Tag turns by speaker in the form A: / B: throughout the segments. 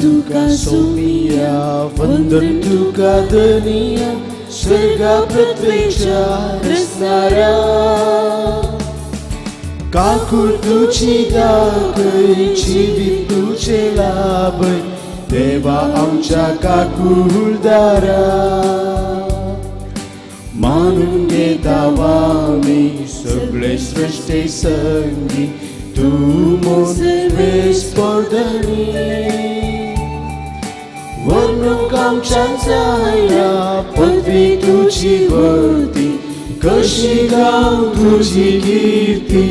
A: तुका सोमिया वंदन तुका धनिया स्वर्गा पृथ्वीच्या रचणाऱ्या काकूळ तुजी दाखय जिवीत तुजें लाभय देवा आमच्या काकुळदारा मानून घेता आमी सगळे सृश्टी संगी तूं म्हूण सर्वेस्पर धनी वर्णूक आमच्यान जायना पदवी तुजी वर्ती कशी गावं तुजी किर्ती.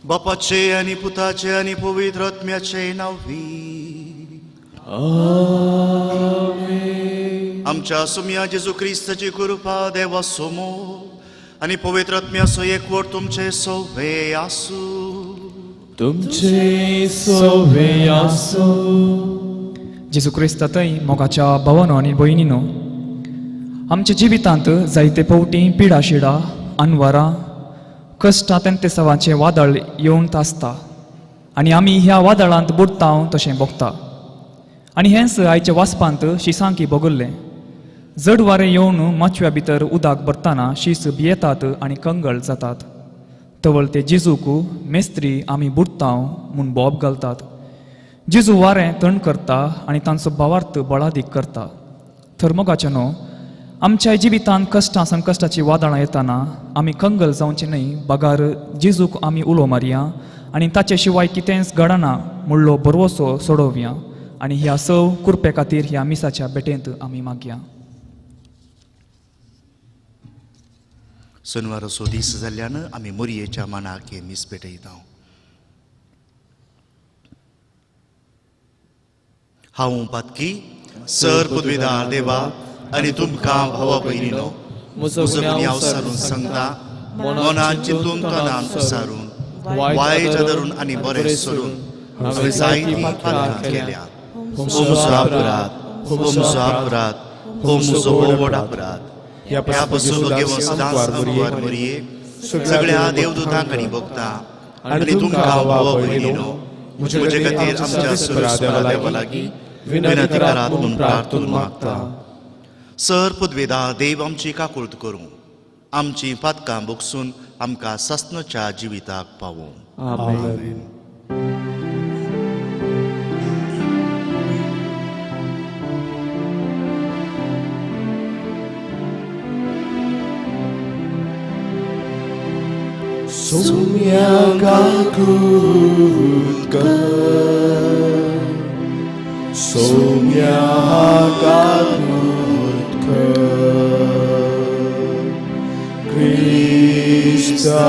B: बापाचे आनी पुताचे आनी पवित्र आत्म्याचे नांवी.
A: आमेन.
B: आमच्या सुमया जेजू क्रिस्ताची कृपा देवा सोमो आनी पवित्र आत्म्याचो एकवट तुमचे सोवे आसूं.
A: तुमचे सोवे आसूं.
C: जेजू क्रिस्ता थंय मोगाच्या भावानो आनी भयणीनो, आमच्या जिवितांत जायते फावटी पिडा शिडा अनवरां कश्टां तेंतेसावाचें वादळ येवन आसता आनी आमी ह्या वादळांत बुडटा तशें भोगता. आनी हेंच आयच्या वाचपांत शिसांकी भोगल्लें. जड वारें येवन माचव्या भितर उदक भरतना शीस भियेतात आनी कंगळ जातात. तवळ ते जेजूक मेस्त्री आमी बुडटा म्हूण बोब घालतात. जेजू वारें थंड करता आनी तांचो भावार्थ बळादीक करता. थर मोगाचें न्हू, आमच्या जिवितांत कश्टां संकश्टाची वादळां येताना आमी कंगल जावचें न्हय, बगार जेजूक आमी उलो मारया आनी ताचे शिवाय कितेंच घडना म्हणलो भरवसो सोडोवया आनी ह्या सव कृपे खातीर ह्या मिसाच्या भेटेंत आमी मागया.
B: शेनवाराचो दीस जाल्ल्यान आमी मोरयेच्या मानाक हे मीस भेटयता. हांव पातकी सर पदवीदार देवा आनी तुमकां भावा भयणीनो म्हजो गुन्यांव सारून सांगता, मनान चिंतून तनान सारून वायट धरून आनी बरें सोडून हांवें जायतीं पातकां केल्या. हो म्हजो अपराध, हो म्हजो अपराध, हो म्हजो व्हड अपराध. ह्या पसून घेवन सदांच आमकां मोरये सगळ्या देवदूतांक आनी भोगता आनी तुमकां भावा भयणीनो म्हजे खातीर आमच्या सर्वेस्परा देवा लागीं विनंती करात म्हूण प्रार्थून मागता. सर पदवेदा देव आमची काकुळट करूं, आमची पातकां भोगसून आमकां सासणाच्या जिविताक पावोवं.
A: आमेन. सोम्या काकूट कर, सोम्या काकूट कर, क्रिस्ता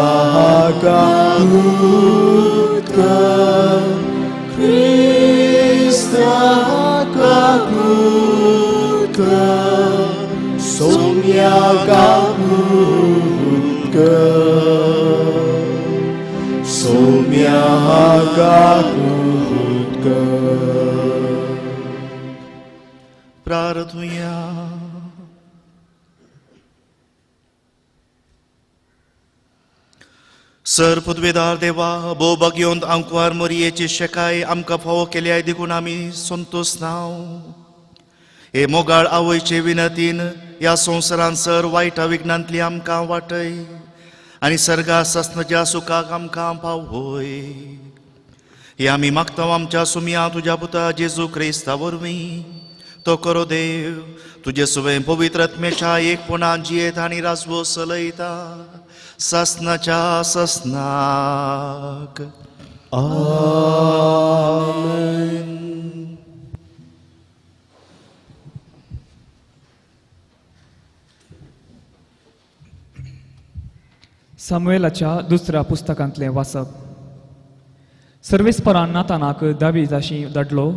A: काकूट कर, क्रिस्ता काकूट कर, सोम्या काकूट कर, सोम्या काकूट कर.
B: प्रार्थुया. सर पदवेदार देवा, भोव भाग्योंत आंकवार मोरयेची शेकाय आमकां फावो केल्याय देखून आमी संतोश नाव. हे मोगाळ आवयचे विनतीन ह्या संवसारान सर वायटा विघ्नांतली आमकां वाटय आनी सर्गा सासणाच्या सुखाक आमकां पावय. हे आमी मागता आमच्या सुमया तुज्या पुता जेजू क्रिस्ता वरवीं. तो करो देव तुजे सुवें पवित्र आत्म्याच्या एकपणान जियेत आनी राजवो चलयता सासणाच्या सासणाक.
A: आमेन.
C: सामुएलाच्या दुसऱ्या पुस्तकांतलें वाचप. सर्वेस्परान नातानाक दावीदाशी धाडलो.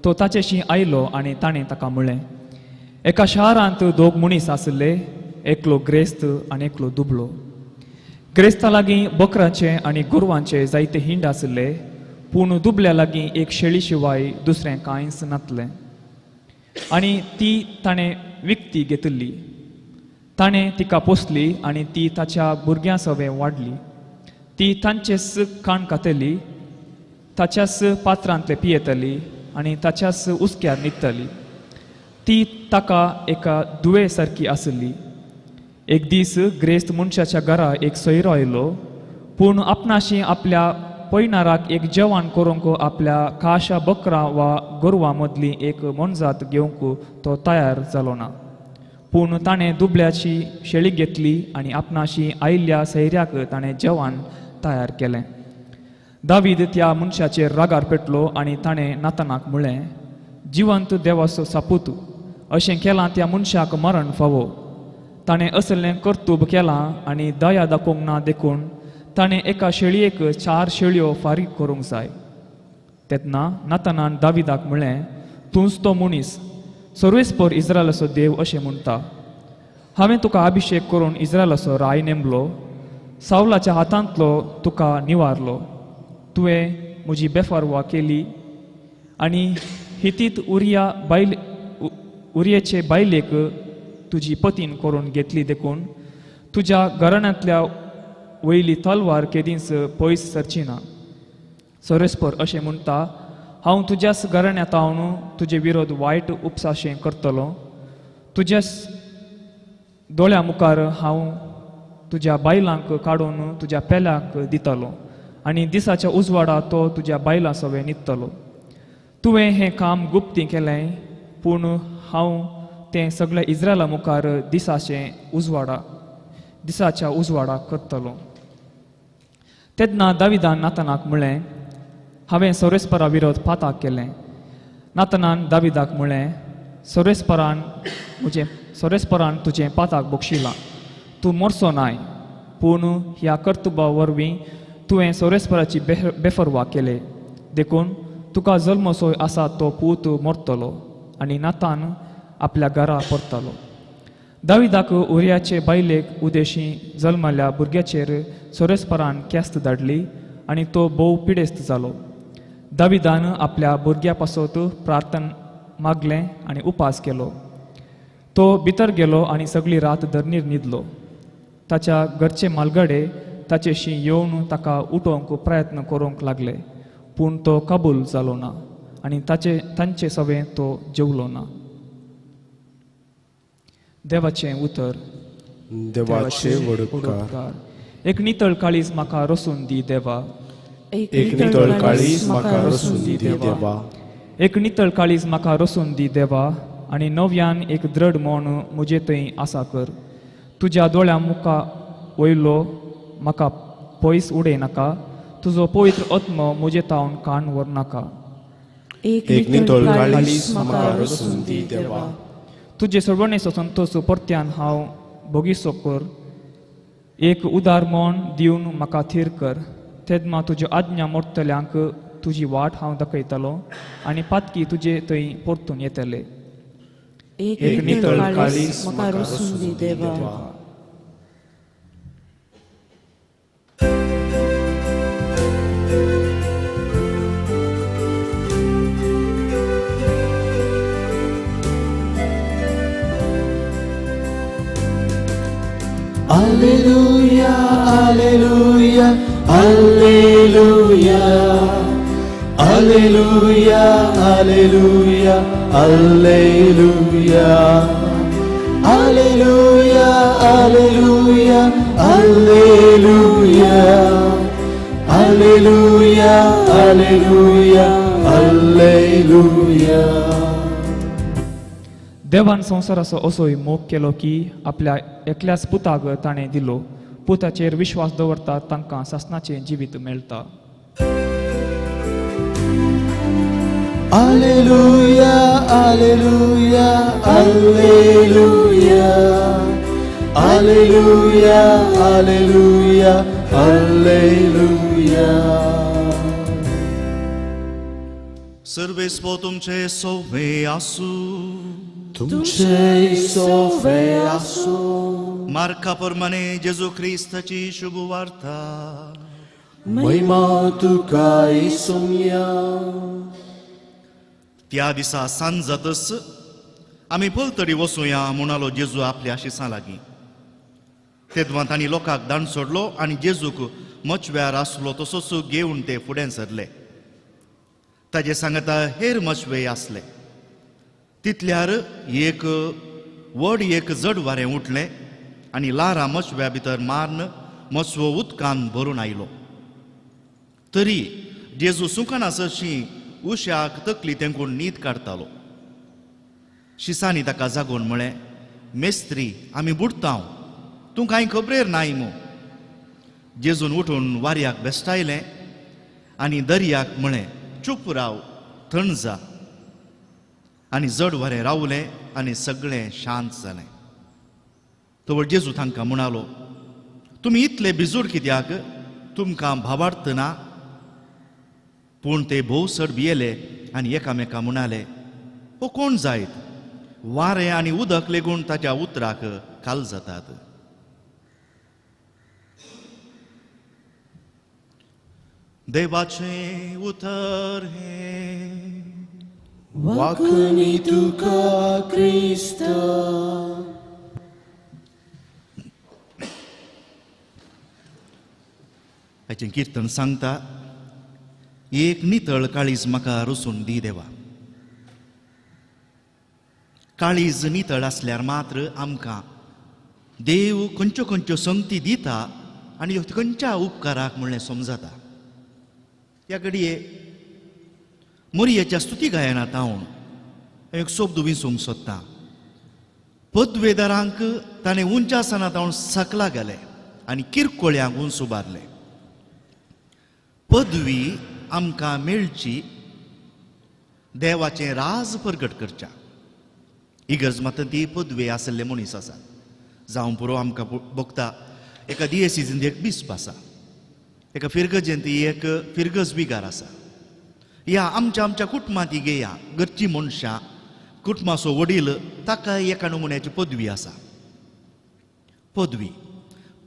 C: तो ताचेशी आयलो आनी ताणें ताका म्हणलें, एका शारांत दोग मनीस आशिल्ले, एकलो ग्रेस्त आनी एकलो दुबलो. ग्रेस्ता लागीं बकरांचे आनी गोरवांचे जायते हिंड आशिल्ले, पूण दुबल्या लागीं एक शेळी शिवाय दुसरें कांयच नातलें आनी ती ताणें विकती घेतिल्ली. ताणें तिका पोसली आनी ती ताच्या भुरग्यां सवें वाडली. ती तांचेच काण खातली, ताच्याच पात्रांतले पियेतली आनी ताच्याच उस्क्यार न्हिदतली. ती ताका एका दुवे सारकी आसली. एक दीस ग्रेस्त मनशाच्या घरा एक सोयरो आयलो, पूण आपणाशी आपल्या पयणाराक एक जेवण करूंक आपल्या खाशा बकरां वा गोरवां मदली एक मोनजात घेवंक तो तयार जालो ना. पूण ताणें दुबळ्याची शेळी घेतली आनी आपणाशी आयिल्ल्या सैऱ्याक ताणें जेवण तयार केलें. दावीद त्या मनशाचेर रागार पेटलो आनी ताणें नातानाक म्हळें, जिवंत देवाचो सापूत, अशें केलां त्या मनशाक मरण फावो. ताणें असलें कर्तूब केलां आनी दया दाखोवंक ना, देखून ताणें एका शेळयेक 4 शेळयो फारीक करूंक जाय. तेन्ना नातानान दाविदाक म्हळें, तूंच तो मनीस, सर्वेस्पर इस्रायलाचो देव अशें म्हणटा, हांवें तुका अभिशेक करून इस्रायलाचो राय नेमलो, सावलाच्या हातांतलो तुका निवारलो. तुवें म्हजी बेफारवा केली आनी हितीत उरिया बायल उरियेचे बायलेक तुजी पतीन करून घेतली, देखून तुज्या घराण्यांतल्या वयली तलवार केदींच पयस सरची ना. सर्वेस्पर अशें म्हणटा, हांव तुज्याच घराण्यांत हांव तुजे विरोध वायट उपसाशें करतलो. तुज्याच दोळ्या मुखार हांव तुज्या बायलांक काडून तुज्या पेल्यांक दितलो आनी दिसाच्या उजवाडा तो तुज्या बायलां सवें न्हिदतलो. तुवें हें काम गुप्ती केलें, पूण हांव तें सगळ्या इस्रायला मुखार दिसाच्या उजवाडा करतलो. तेन्ना दाविदान नातानाक म्हळें, हांवें सर्वेस्परा विरोध पाताक केलें. नातानान दाविदाक म्हळें, सर्वेस्परान तुजें पाताक बक्षिलां, तूं मरचो नाय, पूण ह्या कर्तुबा वरवीं तुवें सर्वेस्पराची बेफरवा केले, देखून तुका जल्मसोय आसा तो पूत मरतलो. आनी नातान आपल्या घरा परतलो. दाविदाक उरियाचे बायलेक उदेशी जल्मल्या भुरग्याचेर सर्वेस्परान केस्त धाडली आनी तो भोव पिडेस्त जालो. दाविदान आपल्या भुरग्या पासत प्रार्थन मागलें आनी उपास केलो. तो भितर गेलो आनी सगळी रात धरणीर न्हिदलो. ताच्या घरचे मालगडे ताचेशी येवन ताका उठोवंक प्रयत्न करूंक लागले, पूण तो कबूल जालो ना आनी तांचे सवें तो जेवलो ना. देवाचें उतर.
A: देवाचे वडकार.
C: एक नितळ काळीज म्हाका रसून दी देवा,
A: एक नितळ काळीज म्हाका रसून दी देवा,
C: एक नितळ काळीज म्हाका रसून दी देवा, आनी नव्यान एक दृढ मन म्हजे थंय आसा कर. तुज्या दोळ्या मुखा वयलो म्हाका पयस उडय नाका, तुजो पवित्र आत्मो म्हजे तावन कान व्हर नाका.
A: एक नितळ काळीज म्हाका रसून दी देवा,
C: तुजे सोडवणेचो संतोष परत्यान हांव भोगीसो कर. एक उदार मन दिवन म्हाका थीर कर, तेन्ना तुज्यो आज्ञा मोडटल्यांक तुजी वाट हांव दाखयतलो आनी पातकी तुजे थंय परतून येतले.
A: एक नितळ काळीज म्हाका रसून दी देवा. Alleluia, alleluia, alleluia, alleluia, alleluia, alleluia, alleluia, alleluia, alleluia, alleluia, alleluia, alleluia.
C: देवान संवसाराचो असोय मोग केलो की आपल्या एकल्याच पुताक ताणें दिलो. पुताचेर विश्वास दवरता तांकां सासणाचें जिवीत मेळटा.
A: Alleluia, alleluia, alleluia, alleluia, alleluia, alleluia.
B: सर्वेस्पो तुमचे सोवे आसू,
A: तुमचे सोवे आसू.
B: मार्का प्रमाणे जेजू क्रिस्ताची शुभ वार्ता.
A: महिमा तुका सोम्या.
B: त्या दिसा सांज जातच आमी पलतडी वचुया म्हणालो जेजू आपल्या शिसां लागीं. तेदवां तांणी लोकांक दाण सोडलो आनी जेजूक मचव्यार आसलो तसोच घेवन ते फुडें सरले. ताजे सांगता हेर मचवे आसले. तितल्यार एक व्हड एक जड वारें उठलें आनी लारां मचव्या भितर मारून मचवो उदकान भरून आयलो. तरी जेजू सुकनासशी उश्याक तकली तेंकून न्हीद काडटालो. शिसांनी ताका जागोवन म्हळें, मेस्त्री आमी बुडटाव, तूं कांय खबरेर नाय मू. जेजून उठून वाऱ्याक बेस्टायलें आनी दर्याक म्हळें, चूप राव, थंड जा. आनी जड वारें रावलें आनी सगळें शांत जालें. तवळ जेजू तांकां म्हणालो, तुमी इतले भिजूड कित्याक? तुमकां भावार्थ ना? पूण ते भोव चड भियेले आनी एकामेका म्हणाले, हो कोण जायत? वारें आनी उदक लेगून ताच्या उतराक काल जातात. देवाचें उतर हें.
A: वाखणी तुका क्रिस्ता.
B: हाचें किर्तन सांगता, एक नितळ काळीज म्हाका रसून दी देवा. काळीज नितळ आसल्यार मात्र आमकां देव खंयच्यो खंयच्यो संगती दिता आनी खंयच्या उपकाराक म्हणलें समजता. ह्या घडये मोरयेच्या स्तुती गायनांत हांव एक शब्द विंचूंक सोदतां. पदवेदारांक ताणें उंचासनांत हांव सकला घाले आनी किरकोळ्यांक उंच उबारले. पदवी आमकां मेळची देवाचें राज प्रगट करच्या. इगर्ज मात ती पदवी आसले मनीस आसात. जावं पुरो आमकां भोगता एका दियेसीजींत एक बिस्प आसा, एका फिरगजेंत एक फिरगज बिगार आसा. ह्या आमच्या आमच्या कुटुंबांत घेया घरची मनशां, कुटुंबाचो वडील ताका एका नमुन्याची पदवी आसा. पदवी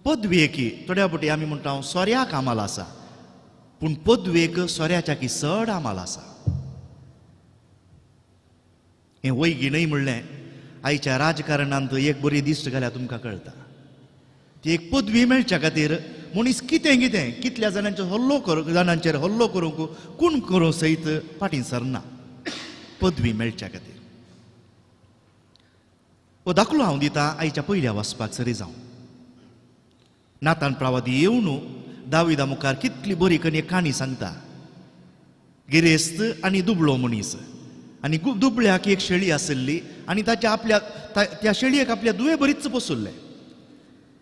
B: पदवेक थोड्या फावटी आमी म्हणटा सोऱ्याक आमाल आसा, पूण पदवेक सोऱ्याच्या की चड आमाल आसा. हें वैगी न्हय म्हणलें आयच्या राजकारणांत एक बरी दिश्ट घाल्यार तुमकां कळटा. ती एक पदवी मेळच्या खातीर मनीस कितें कितें कितल्या जाणांचेर हल्लो करूंक जाणांचेर हल्लो करूंक कोण करूंक सयत फाटीं सरना पदवी मेळच्या खातीर. हो दाखलो हांव दिता आयच्या पयल्या वाचपाक सरी जावं. नातान प्रावादी येवन दाविदा मुखार कितली बरी करून एक काणी सांगता. गिरेस्त आनी दुबळो मनीस आनी दुबळ्याक एक शेळी आशिल्ली आनी ताच्या आपल्या त्या शेळयेक आपल्या दुवे बरीच पोसुल्लें.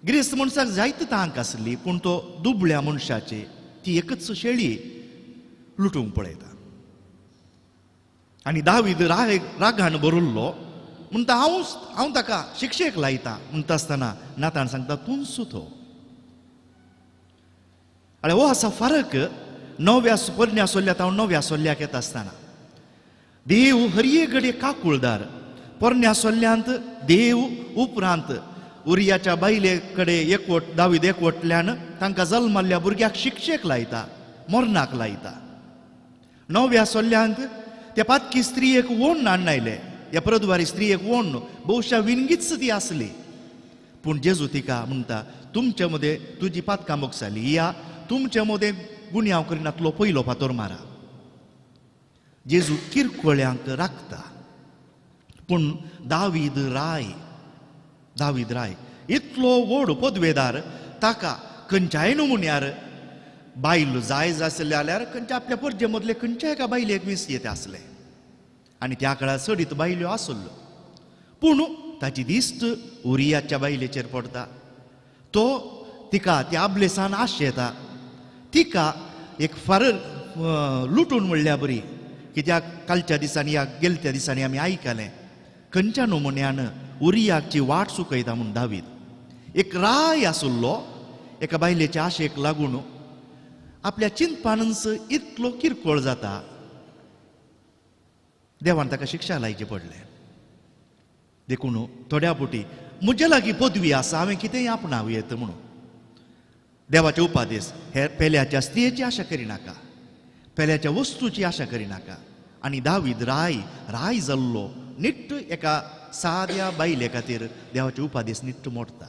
B: गिरेस्त मनशाक जायत तांक आसली, पूण तो दुबळ्या मनशाची ती एकच शेळी लुटूंक पळयता. आनी दावीद रागान भरिल्लो म्हणटा, हांव हांव ताका शिक्षेक लायता. म्हणटा आसतना नातान सांगता, तूंच तो. आनी हो आसा फरक नव्या पोरण्या सोल्ल्यात हांव नव्या सोल्ल्याक येता आसतना. देव हरये घडये काकुळदार. पोरण्या सोल्ल्यांत देव उपरांत उरियाच्या बायले कडेन एकवट दावीद एकवटल्यान तांकां जल्मल्ल्या भुरग्याक शिक्षेक लायता, मरणाक लायता. नव्या सोल्ल्यांत त्या पातकी स्त्रियेक ओण्ण हाडून आयले. ह्या प्रद्वारी स्त्रियेक ओण्ण, बहुशा विनगीच ती आसली, पूण जेजू तिका म्हणटा, तुमचे मदें तुजी पातकां मोगसाली, या तुमचे मदें गुन्यांव करिनातलो पयलो फातोर मारा. जेजू किरकोळ्यांक राखता, पूण दावीद राय, दावीद राय इतलो व्हड पदवेदार, ताका खंयच्याय नमुन्यार बायल जाय आसले जाल्यार खंयच्या आपल्या परजे मदले खंयच्या एका बायलेक वीस येत आसले आनी त्या काळार चडीत बायल्यो आसल्यो. पूण ताची दिश्ट उरियाच्या बायलेचेर पडटा. तो तिका त्या आबलेसान आशेता, तिका एक फार लुटून म्हणल्या बरी. कित्याक कालच्या दिसांनी ह्या गेलत्या दिसांनी आमी आयकलें खंयच्या नमुन्यान उरियाची वाट चुकयता म्हूण दावीद. एक राय आसलो एका बायलेच्या आशेक लागून आपल्या चिंतपानच इतलो किरकोळ जाता, देवान ताका शिक्षा लायची पडलें. देखून थोड्या फावटी म्हज्या लागीं पदवी आसा, हांवें कितेंय आपणावं येता म्हणून देवाचे उपादेश हे पेल्याच्या स्त्रियेची आशा करिनाका, पेल्याच्या वस्तूची आशा करिनाका. आनी दावीद राय राय जाल्लो निट्ट एका साद्या बायले खातीर देवाचे उपादेश निट्ट मोडटा.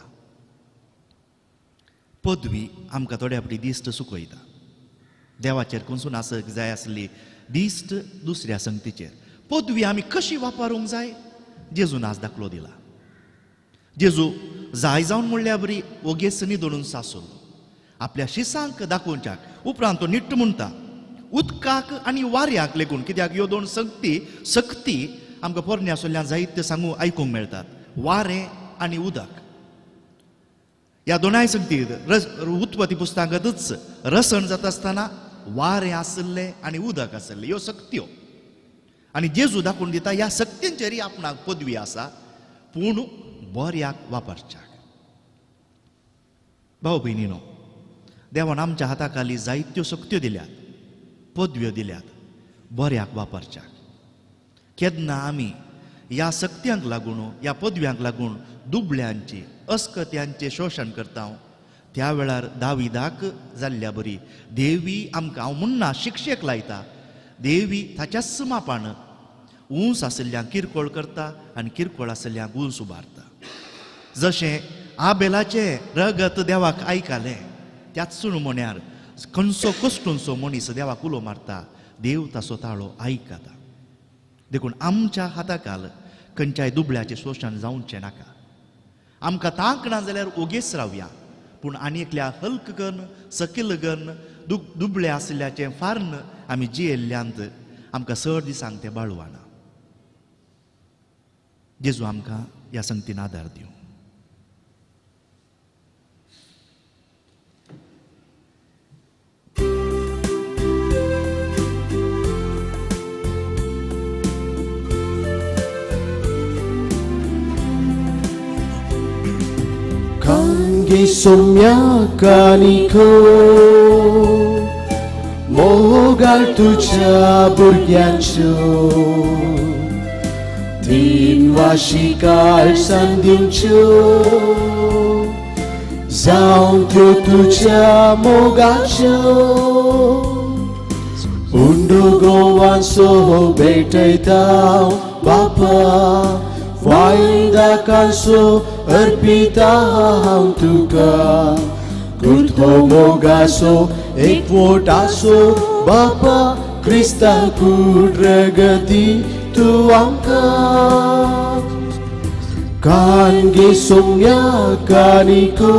B: पदवी आमकां थोड्या आपली दिश्ट सुकयता. देवाचेर कोनसून आसक जाय आसली दिश्ट दुसऱ्या संगतीचेर. पदवी आमी कशी वापरूंक जाय जेजून आज दाखलो दिला. जेजू जाय जावन म्हणल्या बरी ओगेच न्हिदून सासुलो आपल्या शिसांक दाखोवच्याक. उपरांत तो निट्ट म्हणटा उदकाक आनी वाऱ्याक लेगून, कित्याक ह्यो दोन सक्ती आमकां पोरण्या आसल्यान जायते सांगू आयकूंक मेळटात, वारें आनी उदक. ह्या दोनाय संगतीत उत्पत्ती पुस्तकांतच रसण जाता आसतना वारें आशिल्लें आनी उदक आशिल्लें, ह्यो सक्त्यो. आनी जेजू दाखोवन दिता ह्या सक्तींचेरय आपणाक पदवी आसा, पूण बऱ्याक वापरच्याक. भाव भयणीनो, देवान आमच्या हाताखाली जायत्यो सक्त्यो दिल्यात, पदव्यो दिल्यात, बऱ्याक वापरच्याक. केन्ना आमी ह्या सक्त्यांक लागून, ह्या पदव्यांक लागून दुबळ्यांचे अस्कत्यांचे शोशण करता, त्या वेळार दाविदाक जाल्ल्या बरी देवी आमकां, हांव म्हणना शिक्षेक लायता, देवी ताच्याच मापान ऊंच आशिल्ल्यांक किरकोळ करता आनी किरकोळ आशिल्ल्यांक ऊंच उबारता. जशें आबेलाचें रगत देवाक आयकलें, त्याच म्हण्यार खंयचो कश्टूंचो मनीस देवाक उलो मारता, देव ताचो ताळो आयकता. देखून आमच्या हाताकाल खंयच्याय दुबळ्याचें शोशण जावचें नाका. आमकां तांक ना जाल्यार ओगेच रावया, पूण आनी एकल्या हल्क कन्न सकयल कन्न दुबळे आशिल्ल्याचें फार्न आमी जियेल्ल्यांत आमकां चड दिसांक तें बाळवाना. जेजू आमकां ह्या संगतीन आदार दिवं.
A: Somyakaniko मोगाळ तुझ्या भुरग्यांच्यो तीन वाशिकाळ संदिवच्यो जावं त्यो तुझ्या मोगाच्यो उंडो गोवांसो भेटयता बापा वायदाकांसो अर्पिता हांव तुका कुर्तो मोगासो एकवटासो बापा क्रिस्ता कुड्रगती तूं आमकां कानगे सोम्या कानिको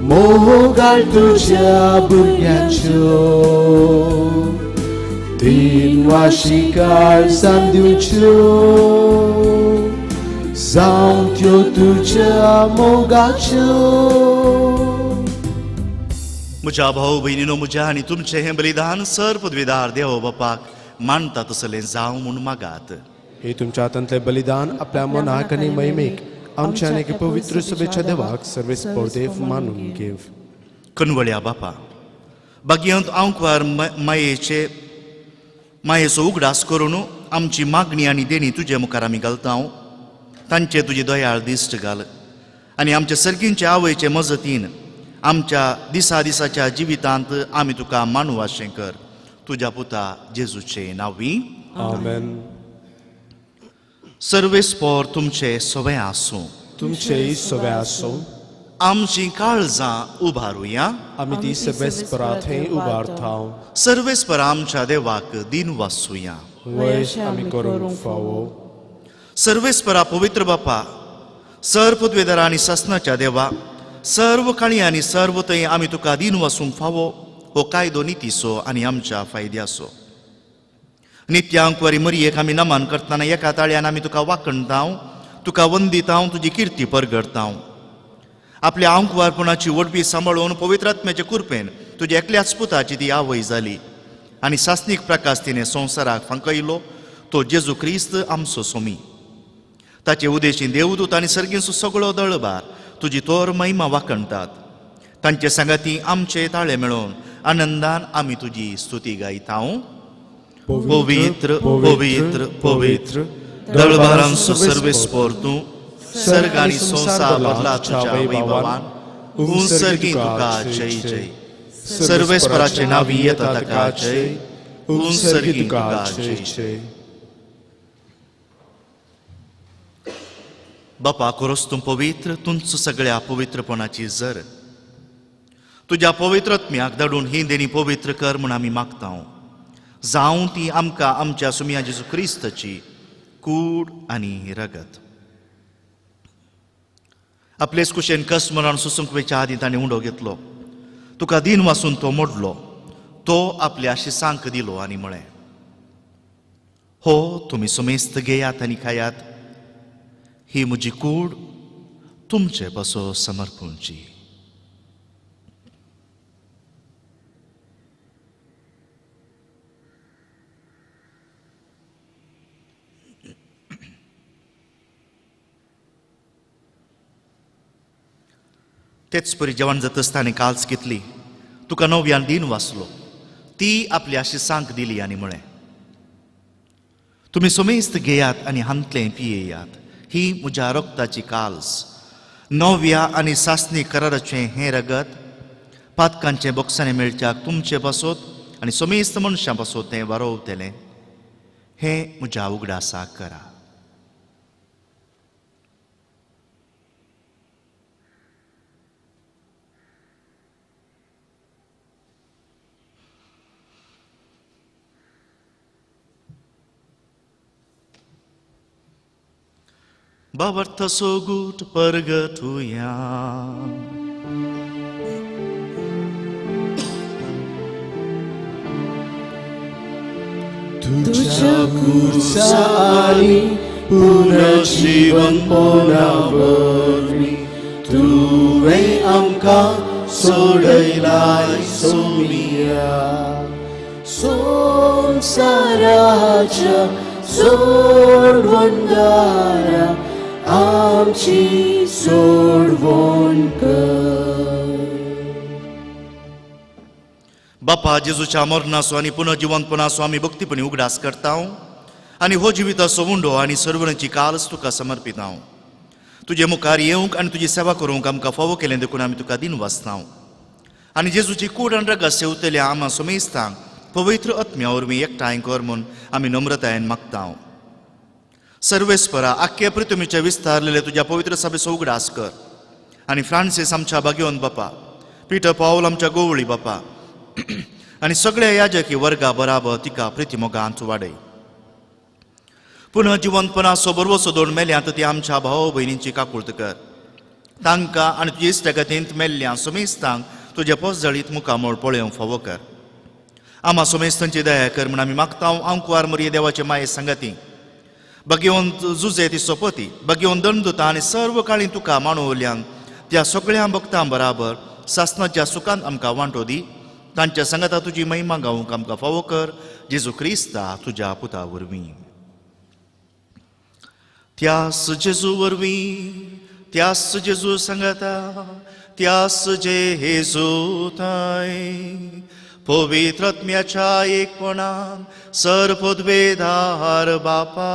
A: मोगाळ तुज्या भुरग्यांच्यो तीन वाशिकाळ सांदिवच्यो जावं त्यो तुज्या मोगाच्यो.
B: म्हज्या भाऊ भयणीनो, म्हज्या आनी तुमचें हें बलिदान सर पदवीदार देव बापाक मानता तसलें जावं म्हूण मागात.
A: हे तुमच्या हातांतलें बलिदान आपल्या मनाक आनी महिमेक आमच्या आनी पवित्र सभेच्या देवाक सर्वेस्पर देव मानून घेव.
B: कनवळ्या बापा, बागयंत आंकवार मायेचे मायेचो उगडास करून आमची मागणी आनी देणी तुजे मुखार आमी घालता, तांचे तुजी दयाळ दिश्ट घाल आनी आमच्या सर्गींच्या आवयचे मजतीन आमच्या दिसा दिसाच्या जिवितांत आमी तुका मानू अशें कर. तुज्या पुता जेजूचे नांवी
A: आमेन.
B: सर्वेस्पर तुमचे सवे आसूं,
A: तुमचेय सवे आसूं.
B: आमची काळजां उबारुया,
A: आमी ती सर्वेस्परा थंय उबारता.
B: सर्वेस्पर आमच्या देवाक दिन वासूया,
A: वयस आमी करूंक फावो.
B: सर्वेस्परा पवित्र बापा, सर्व पदवेदारा आनी सासनाच्या देवा, सर्व काळी आनी सर्व थंय आमी तुका दिन वासूंक फावो हो कायदो नितीचो आनी आमच्या फायद्याचो. नित्यांकवारी मरयेक आमी नमन करतना एका ताळ्यान आमी तुका वाखणताव, तुका वंदिताव, तुजी किर्ती परगडताव. आपल्या आंकवारपणाची वडपी सांबाळून पवित्र आत्म्याचे कुरपेन तुज्या एकल्याच पुताची ती आवय जाली आनी सासनीक प्रकाश तिणें संवसाराक फांकयलो, तो जेजू क्रिस्त आमचो सोमी. ताचे उदेशी देवदूत आनी सर्गींचो सगळो दळबार तुजी तोर महिमा वाखणटात. तांचे सांगाती आमचे ताळे मेळोवन आनंदान आमी तुजी स्तुती गायता. पवित्र पवित्र पवित्र दळबारांचो सर्वेस्पर तूं, सर्ग आनी संवसार बदला तुज्या वैभवान. उंसर्गी तुका जय जय. सर्वेस्पराचे नांवी येता ताका जय. उंसर्गी तुका जय जय. बापा खरोच तूं पवित्र, तुमचो सगळ्या पवित्रपणाची जर. तुज्या पवित्र आत्म्याक धाडून ही देणी पवित्र कर म्हूण आमी मागता. जावं ती आमकां आमच्या सुमया जेजू क्रिस्ताची कूड आनी रगत. आपलेच कुशेन कस मरण सोसूंक वयच्या आदीं ताणें उंडो घेतलो, तुका दिन वासून तो मोडलो, तो आपल्या शिसांक दिलो आनी म्हळें, हो तुमी सुमेस्त घेयात आनी खायात, ही म्हजी कूड तुमचे बसो समर्पूंची. तेच परी जेवण जातच ताणें काल्स घेतली, तुका नव्यान दिन वाचलो, ती आपल्या शिसांक दिली आनी म्हळें, तुमी सुमेस्त घेयात आनी हांतलें पियेयात, ही म्हज्या रक्ताची काल्स, नव्या आनी सासणी कराराचें हें रगत पातकांचें बोक्सांनी मेळच्याक तुमचे पासत आनी समेस्त मनशां पासत तें वारोवतलें. हें म्हज्या उगडासाक करा. बाबर्थ सोगूट परगटुया.
A: तुझ्या कुर्सा आनी पुनर्जीवनपणा वरवीं तुवें आमकां सोडयलाय सोमिया.
D: संवसाराच्या सोडवणदारा आमची सोडवण कर.
B: बापा जेजूच्या मरणाचो आनी पुनर्जिवंतपणाचो आमी भक्तीपणी उगडास करता आनी हो जिविताचो उंडो आनी सर्वणाची कालच तुका समर्पिता. तुजे मुखार येवंक आनी तुजी सेवा करूंक आमकां फावो केलें देखून आमी तुका दिन वाचता. आनी जेजूची कूड आनी रगत सेवतल्या आमा समेस्तांक पवित्र आत्म्या वरवीं एकठांय कर म्हूण आमी नम्रतायेन मागता. सर्वेस्परा आख्खे पृथ्वीचे विस्तारलेले तुज्या पवित्र सभेचो उगडास कर आनी फ्रांसीस आमच्या भाग्यवंत बापा, पिटर पावल आमच्या गोवळी बापा आनी सगळ्या याजकी वर्गा बराबर तिका प्रितीमोगांत वाडय. पुनः जिवंतपणाचो बरवसो दोन मेल्यांत ती आमच्या भाव भयणींची काकुळत कर. तांकां आनी तुजे इश्टागतींत मेल्ल्या सुमेस्तांक तुजे पोसजळीत मुखामोळ पळोवंक फावो कर. आमा सुमेस्तांची दया कर म्हूण आमी मागता. आंकुवार मोरये देवाचे माये सांगाती भगवंत जुजे ती सोपती भगवंत दंडुता आनी सर्व काळी तुका माणवल्यान त्या सगळ्या भक्तां बराबर सासनाच्या सुखान आमकां वांटो दी. तांच्या सांगाता तुजी महिमा गावंक आमकां फावो कर. जेजू क्रिस्ता तुज्या पुता वरवीं. त्यास जेजू वरवीं, त्यास जेजू सांगाता, त्यास जेजू ताय पवित्र आत्म्याच्या एकपणान सर पदवेदार बापा,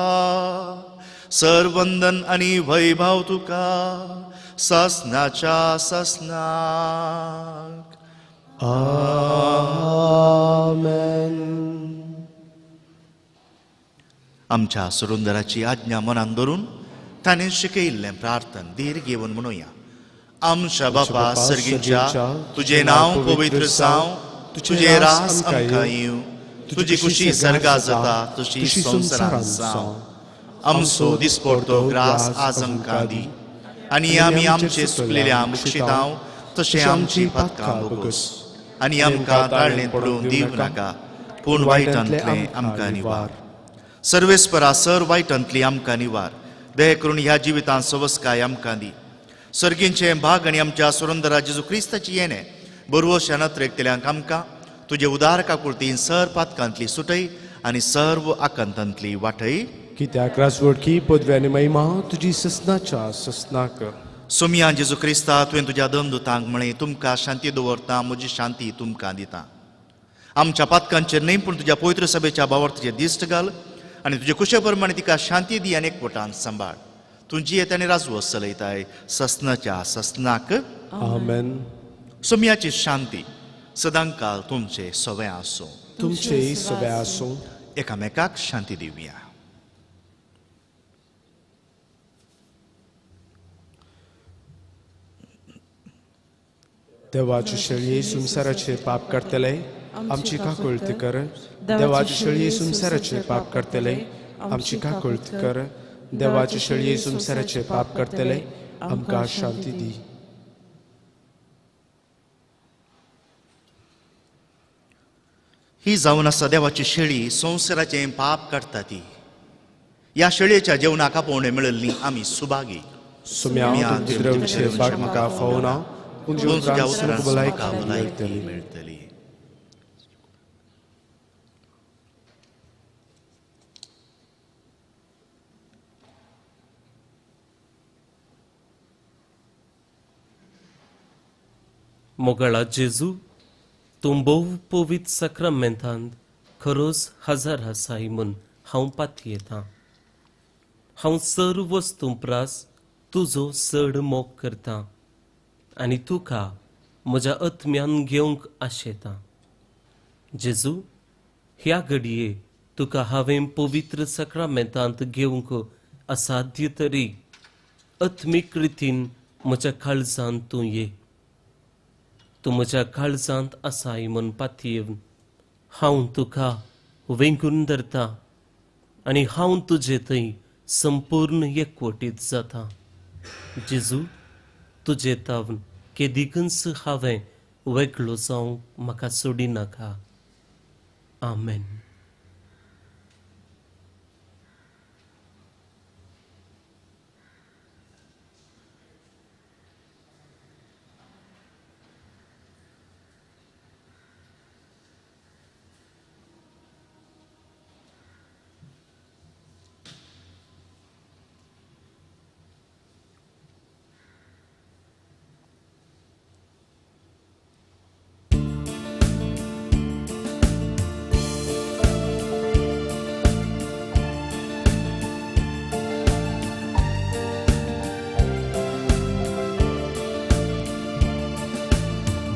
B: सर वंदन आनी वैभव तुका सासनाच्या सासनाक.
A: आमेन.
B: आमच्या सुरुंदराची आज्ञा मनान धरून ताणें शिकयिल्लें प्रार्थन धीर घेवन म्हणुया. आमच्या बापा सर्गीच्या, तुजें नांव पवित्र जावं, तुजें रास आमकां येवं, तुजी खुशी सर्गा जाता तशी संवसारांत जावं. आमचो दिसपडतो ग्रास आज आमकां दी आनी आमी आमचे चुकलेल्या मुक्षितांव तशें आमची पातकां भोगोस आनी आमकां ताळणेंत पडून दिवं नाका, पूण वायटांतलें आमकां निवार. सर्वेस्परा सर वायटांतली आमकां निवार. दया करून ह्या जिवितांत सवस्काय आमकां दी. सर्गींचें भाग आनी आमच्या सुरंदरा जेजू क्रिस्ताची येणें बरवश्या नत्रेकतल्यांक आमकां तुजे उदार काकुळतीन सर पातकांतली सुटय आनी सर्व आकांतांतली वाटय.
A: कित्याक राजवडकी पदवी आनी महिमा तुजी ससनाच्या ससनाक.
B: सोमिया जेजू क्रिस्ता, तुवें तुज्या दमदुतांक म्हळें, तुमकां शांती दवरता, म्हजी शांती तुमकां दिता. आमच्या पातकांचेर न्हय पूण तुज्या पवित्र सभेच्या भावार्थाचेर दिश्ट घाल आनी तुजे कुशे प्रमाणे तिका शांती दी आनी एकवटान सांबाळ. तूं जियेत आनी राजवस चलयताय ससनाच्या ससनाक.
A: आमेन.
B: सोमियाची शांती सदांकाल तुमचे सवे आसूं.
A: तुमचे सवे आसूं.
B: एकामेकाक शांती दिवया.
A: देवाचे शेळये संवसाराचे पाप करतले आमची काकुळती कर. देवाचे शेळये संवसाराचे पाप करतले आमची काकुळती कर. देवाचे शेळये संवसाराचे पाप करतले आमकां शांती दी.
B: ही जावन आसा देवाची शेळी संवसाराचें पाप काडटा ती. ह्या शेळयेच्या जेवणाक आपोवणें मेळिल्ली आमी सुभागी.
A: म्हाका फावना पूण
B: तुज्या उतरान म्हाका भलायकी मेळटली.
E: मोगाळा जेजू, तूं भोव पवित्र साक्रामेंतांत खरोच हजार आसाय म्हूण हांव पातयेतां. हांव सर्व वस्तूं प्रास तुजो चड मोग करतां आनी तुका म्हज्या आत्म्यान घेवंक आशेतां. जेजू, ह्या घडये तुका हांवें पवित्र साक्रामेंतांत घेवंक असाध्य तरी आत्मीक रितीन म्हज्या काळजांत तूं ये. तूं म्हज्या काळजांत आसाय म्हूण पातयेवन हांव तुका वेंगून धरता आनी हांव तुजे थंय संपूर्ण एकवटीत जाता. जेजू, तुजे तावन केदिकूच हांवें वेगळो जावंक म्हाका सोडिनाका. आमेन.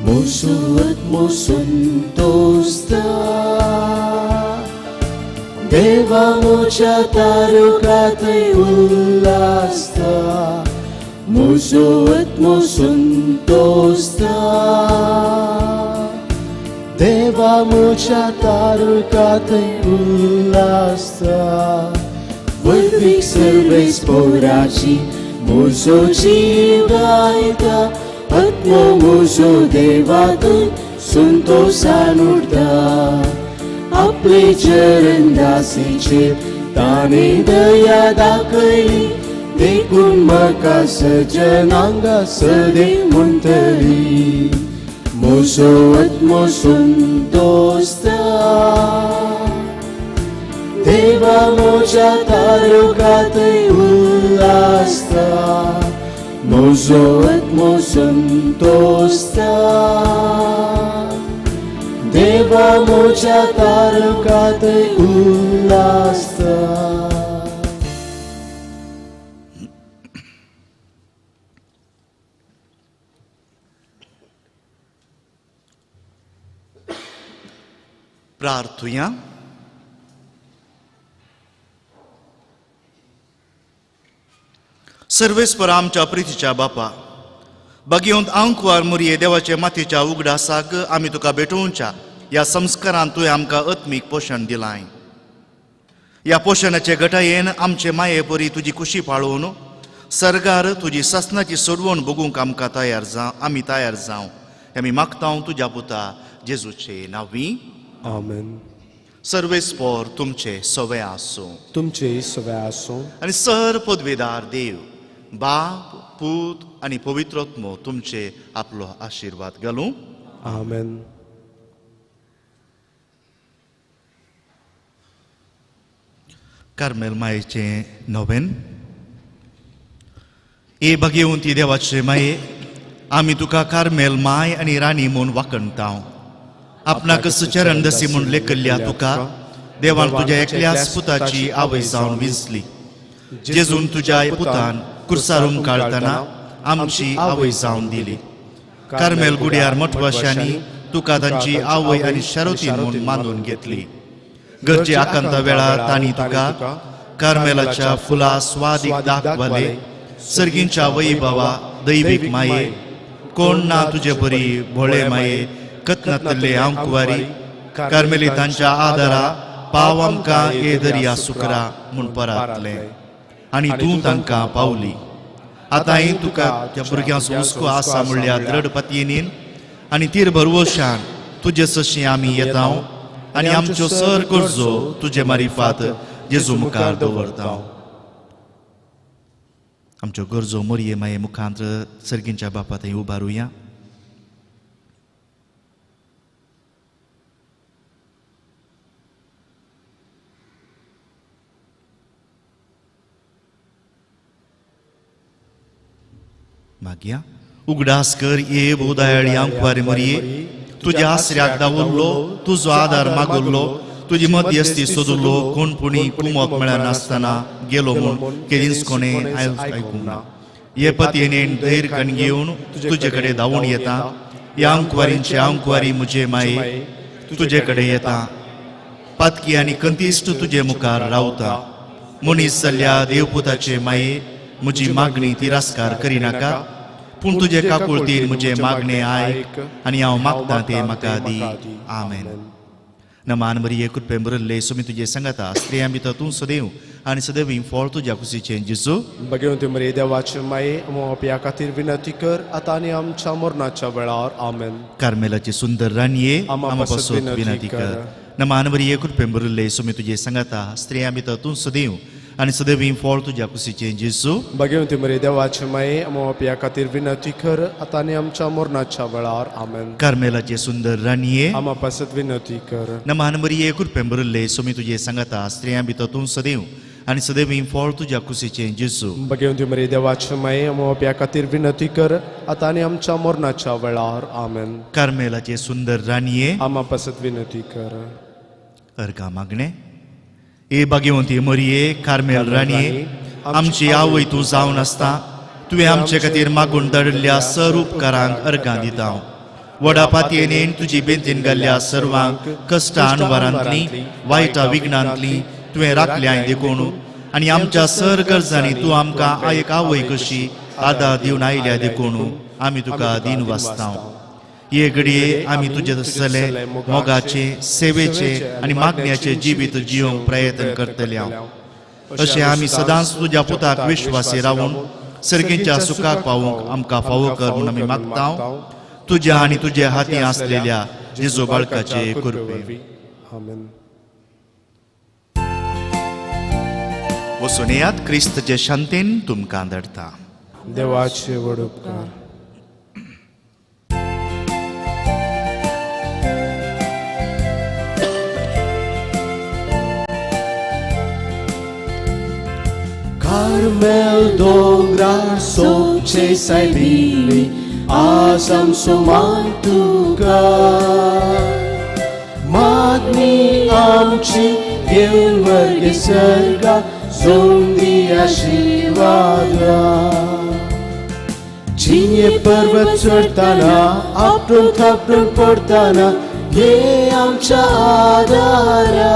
D: Musuat mo suntosta, Deva mocha tarukatay ullasta. Musuat mo suntosta, Deva mocha tarukatay ullasta. Vardvik Sarves पोराची मुसोची गायता. आत्मो म्हजो देवातून संतोषान उरता. आपले चरण दासीचेर ताणें दया दाखयली देखून म्हाका सजनांगा सदैव म्हणटली. म्हजो आत्मो संतोषता, देवा म्हज्या तारुकांतय उल्हासता. म्हजो आत्मो संतोषता, देवा म्हज्या तारुकांतय उल्हासता.
B: प्रार्थुया. सर्वेस्पर आमच्या प्रितीच्या बापा, बागेवंत आंकवार मुरये देवाचे मातयेच्या उगडासाक आमी तुका भेटोवच्या ह्या संस्कारान तुवें आमकां आत्मीक पोशण दिलाय. ह्या पोशणाचे घटायेन आमचे माये परी तुजी कुशी पाळोवन सर्गार तुजी सासनाची सोडवण भोगूंक आमकां तयार जावं, आमी तयार जावं. आमी मागता तुज्या पुता जेजूचे नांवी.
A: आमेन.
B: सर्वेस्पर तुमचे सवे आसूं,
A: तुमचे सवे आसूं.
B: आनी सर पदवेदार देव बाप पूत आनी पवित्र आत्मो तुमचे आपलो आशिर्वाद घालूं.
A: आमेन.
B: कार्मेल मायेचें नोवेन. ए भाग्यवंती देवाचे माये, आमी तुका कार्मेल माय आनी राणी म्हूण वाखणता. आपणाक चरण दसी म्हूण लेखल्ल्या तुका देवान तुज्या एकल्याच पुताची आवय जावन विंचली. जेजून तुज्या पुतान कुर्सार उमकाळतना आमची आवय जावन दिली. कार्मेल गुड्यार मठवाशांनी तुका तांची आवय आनी शारोतीन म्हूण मानून घेतली. गरजे आकांता वेळार तांणी तुका कार्मेलाच्या फुला स्वादीक दाखवाले. सर्गींच्या वैभवा दैवीक माये कोण ना तुजे बरी भोळे माये कतनातले हांव कुवारी कार्मेलितांच्या आदारा पाव आमकां ये दर्या सुकरा म्हूण परातले आनी तूं तांकां पावली. आतांय तुका त्या भुरग्यांचो हुस्को आसा म्हणल्यार द्रढ पतयेनीन आनी तीर भरवशान तुजे सशी आमी येता आनी आमच्यो सर गरजो तुजे मारिफात जेजू मुखार दवरता. आमच्यो गरजो मोरये माये मुखांत सर्गींच्या बापा थंय उबारुया. मागया उगडास कर ये भोवदयाळी आंकवारी मरये, तुज्या आसऱ्याक दावल्लो, तुजो आदार मागुल्लो, तुजी मध्यस्थी सोदुल्लो, कोण पुणी कुमक मेळनासतना गेलो म्हूण केदींच कोणें आयकूंक ना. हे पतयेन धैर्य कण घेवन तुजे कडेन धांवून येता. ह्या आंकवारींचे आंकवारी म्हजे माये तुजे कडेन येता. पातकी आनी कंतिश्ट तुजे मुखार रावता. मनीस जाल्ल्या देवपुताचे माये म्हजी मागणी तिरस्कार करिनाका, पूण तुजे काकुळतीन म्हजें मागणें आयक आनी हांव मागता तें म्हाका दी. आमेन. नमान मरिये कृपेन भरिल्ले सुमी तुजे सांगाता, स्त्रियां भितर तूं सदैव आनी सदैव फळ तुज्या कुशीचें जेजू.
A: भगवंती मरिये देवाचे माये आमच्या खातीर विनंती कर आतां आनी आमच्या मरणाच्या वेळार. आमेन.
B: कार्मेलाची सुंदर राणये आमच्या पासत विनंती कर. नमान मरिये कृपेन भरिल्ले सुमी तुजे सांगाता, स्त्रियां भितर तूं सदैव आनी सदैव फळ तुज्या कुशीचें जेजू.
A: भगवंती मरिये देवाचे माये आमच्या खातीर विनंती कर आतां आनी आमच्या मरणाच्या वेळार. आमेन.
B: कार्मेलाचे सुंदर राणये
A: आमच्या पासत विनंती कर.
B: नमान मरिये कृपेन भरिल्ले सुमी तुजे सांगाता, स्त्रियां भितर तूं सदैव आनी सदैव फळ तुज्या कुशीचें जेजू.
A: भगवंती मरिये देवाचे माये आमच्या खातीर विनंती कर आतां आनी आमच्या मरणाच्या वेळार. आमेन.
B: कार्मेलाचे सुंदर राणये
A: आमच्या पासत विनंती कर.
B: अर्घा मागणें. ए भाग्यवंती मरिये कार्मेल राणये, आमची आवय तूं जावन आसता, तुवें आमचे खातीर मागून धाडिल्ल्या सर उपकारांक अर्घां दिता. व्हडा पातयेन तुजी बेंतीन घाल्ल्या सर्वांक कश्टां अणवारांतली वायटा विघ्नांतली तुवें राखल्याय देखून आनी आमच्या सर गरजांनी तूं आमकां एक आवय कशी आदार दिवन आयल्या देखून आमी तुका दीन वाचता. हे घडये आमी तुजे तसले मोगाचे सेवेचे आनी मागण्याचे जिवीत जिवंक प्रयत्न करतले. अशें आमी सदांच तुज्या पुताक विश्वासी रावून सर्गीच्या सुखाक पावूंक आमकां फावो कर म्हूण आमी मागता. तुज्या आनी तुज्या हाती आसलेल्या जेजू बाळकाचे कृपे. वचून येयात, क्रिस्तचे शांतीन तुमकां धाडटा.
A: देवाचे व्हड उपकार.
D: कार्मेल दोंगरार सोबचे सायबिणी आज आमचो मान तुका, मागणी आमची घेवन वर्गे सर्गा जोंदी आशिर्वादा. जिये पर्वत चडताना आपटून थापटून पडताना ये आमच्या आदारा.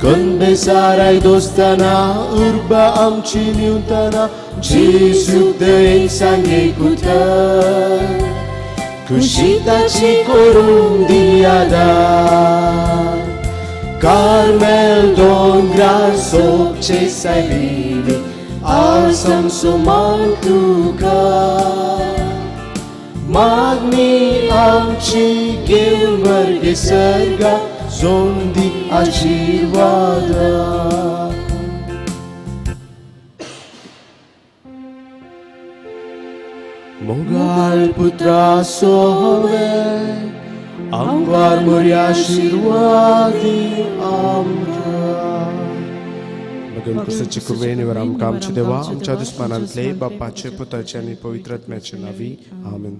D: कनबेसाराय दोस्ताना उर्बा आमची निवताना जेजू दयेन सांगे कुतर खुशी ताची करून दी आदार. कार्मेल दोंगरार सोबचे सायबिणी आज आमचो मान तुका, मागणी आमची घेवन वर्गे सर्गा जोंदी आशिर्वादा. मोगाळ पुत्रा सोवे आमवार मोरया आशिर्वादी आमकां.
A: भगवंत क्रिस्ताचे कृपेन आमकां आमचे देवा आमच्या दुस्मानांतले बापाचे पुताचे आनी पवित्र आत्म्याचे नांवी. आमेन.